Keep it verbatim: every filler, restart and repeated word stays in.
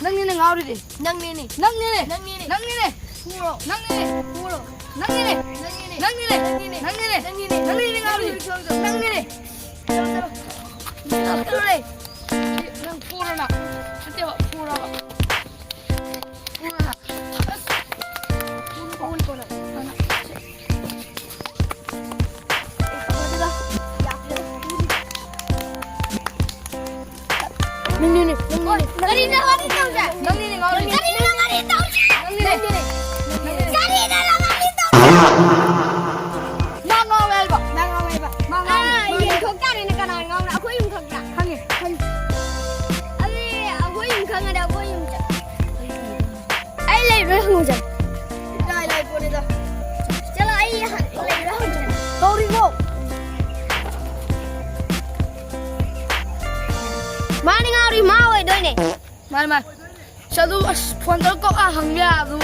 ꯅꯪꯅꯤꯅꯦ ꯉꯥꯎꯔꯤꯗꯤ꯫ ꯅꯪꯅꯤꯅꯦ꯫ ꯅꯪꯅꯤꯅꯦ꯫ ꯅꯪꯅꯤꯅꯦ꯫ ꯅꯪꯅꯤꯅꯦ꯫ ꯐꯨꯔꯣ꯫ ꯅꯪꯅꯤꯅꯦ꯫ ꯐꯨꯔꯣ꯫ ꯅꯪꯅꯤꯅꯦ꯫ ꯅꯪꯅꯤꯅꯦ꯫ ꯅꯪꯅꯤꯅꯦ꯫ ꯅꯪꯅꯤꯅꯦ꯫ ꯅꯪꯅꯤꯅꯦ ꯉꯥꯎꯔꯤꯗꯤ꯫ ꯅꯪꯅꯤꯅꯦ꯫ ꯆꯠꯂꯣ, ꯆꯠꯂꯣ꯫ ꯆꯠꯂꯣ, ꯆꯠꯂꯣ꯫ ꯅꯪ ꯐꯨꯔꯣ ꯅꯪ꯫ ꯅꯠꯇꯦꯕ, ꯐꯨꯔꯣꯕ꯫ ꯐꯨꯔꯣ ꯅꯪ꯫ ꯑꯁ꯫ ꯐꯨꯔꯣ, ꯐꯨꯔꯣ, ꯐꯨꯔꯣ꯫ ꯅꯪꯅꯤꯅꯦ, ꯅꯪꯅꯤꯅꯦ꯫ ꯀꯔꯤꯅꯣ ꯋꯥꯔꯤ ꯇꯧꯁꯦ? ꯅꯪꯅꯤꯅꯦ ꯉꯥꯎꯔꯤꯁꯦ꯫ ꯀꯔꯤꯅꯣ ꯋꯥꯔꯤ ꯇꯧꯁꯦ? ꯅꯪꯅꯤꯅꯦ꯫ ꯀꯔꯤꯅꯣ ꯋꯥꯔꯤ ꯇꯧꯁꯦ? ꯃꯥ ꯉꯥꯎꯋꯦ ꯍꯥꯏꯕ꯫ ꯃꯥ ꯉꯥꯎꯋꯦ ꯍꯥꯏꯕ꯫ ꯃꯥ ꯉꯥꯎꯋꯦ꯫ ꯑꯥ, ꯌꯦꯡꯊꯣꯛ ꯇꯥꯔꯦꯅꯦ ꯀꯅꯥ ꯉꯥꯎꯅ꯫ ꯑꯩꯈꯣꯏ ꯌꯨꯝ ꯈꯪꯕ꯭ꯔꯥ? ꯈꯪꯉꯦ, ꯈꯪꯉꯦ꯫ ꯑꯗꯨꯗꯤ ꯑꯩꯈꯣꯏ ꯌꯨꯝ ꯈꯪꯉꯗꯤ ꯑꯩꯈꯣꯏ ꯌꯨꯝ ꯆꯠ-, ꯑꯩ ꯂꯩꯕ꯭ꯔꯥ ꯍꯪꯉꯨꯁꯦ꯫ ꯂꯥꯏ ꯂꯥꯏ ꯄꯣꯠꯅꯤꯗ꯫ ꯆꯠꯂꯣ, ꯑꯩ ꯍ-, ꯂꯩꯕ꯭ꯔꯥ ꯍꯪꯉꯨꯁꯦ꯫ ꯀꯧꯔꯤꯅꯣ? ꯃꯥꯅꯤ ꯉꯥꯎꯔꯤ, ꯃꯥ ꯑꯣꯏꯗꯣꯏꯅꯦ꯫ ꯃꯥꯅꯤ, ꯃꯥꯅꯤ꯫ ꯑꯁ, ꯑꯗꯨ, ꯑꯁ, ꯐꯣꯟ ꯇꯧꯔ ꯀꯧ, ꯑꯥ, ꯍꯪ ꯌꯥ, ꯑꯗꯨ꯫